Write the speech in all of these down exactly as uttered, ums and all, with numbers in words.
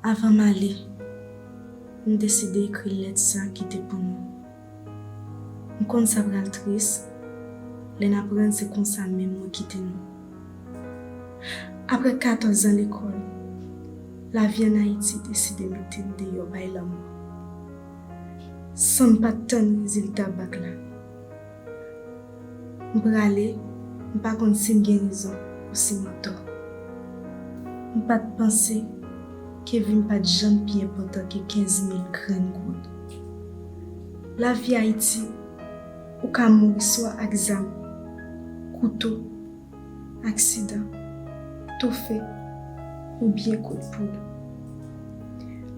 Avan m ale, m deside ekri lèt sa ki te pou nou. M konn sa pral tris lè n aprann se konsa menm mwen kite nou. Apre katòz an lekòl, lavi ann Ayiti deside mete m deyò bay lanmò. San m pa t tann rezilta bak la, m prale, m pa konn si m gen rezon ou si m antò. M pa t panse ke vi m pa t janm pi enpòtan ke kenz mil grenn goud. Lavi Ayiti, ou ka mouri swa ak zam, kouto, aksidan, toufe, oubyen kout poud.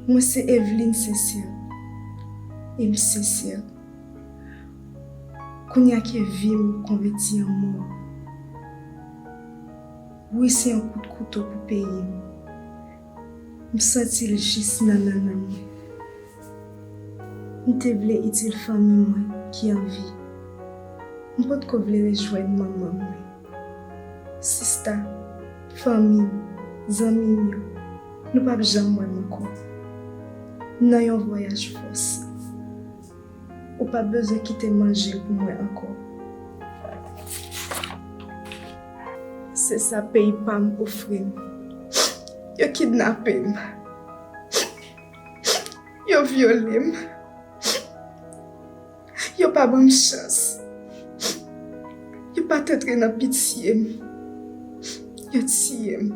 Mwen se Eveline Sincère, e m sensè. Kounye a ke vi m konvèti an mò. Wi, se yon kout kouto pou peyi m. M santi l jis nan nannan mwen. M te vle itil fanmi mwen ki an vi. M potko vle rejwenn manman mwen. Sista, fanmi m, zanmi m yo, nou p ap janm wè m ankò. M nan yon vwayaj fòse. Ou p ap bezwen kite manje pou mwen ankò. Se sa peyi pa m ofri m. Yo kidnape m. Yo vyole m. Yo pa ban m chans. Yo pa t antre nan pitye m. Yo tiye m.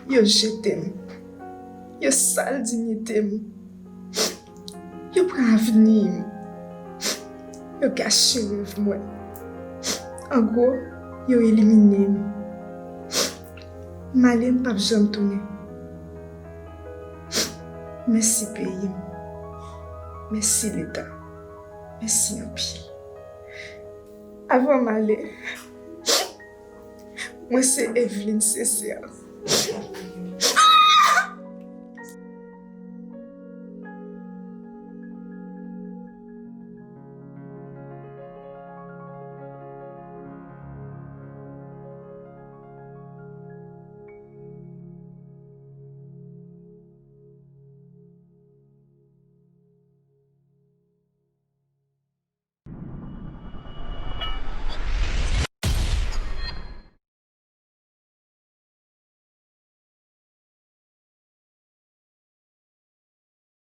Yo jete m. Yo sal diyite m. Yo pran avni m. Yo gache rev mwen. An gwo, yo elimine m. M ale, m p ap janm tounen. Mèsi peyi m. Mèsi Leta. Mèsi anpil. Avan m ale, mwen se Eveline Sincère.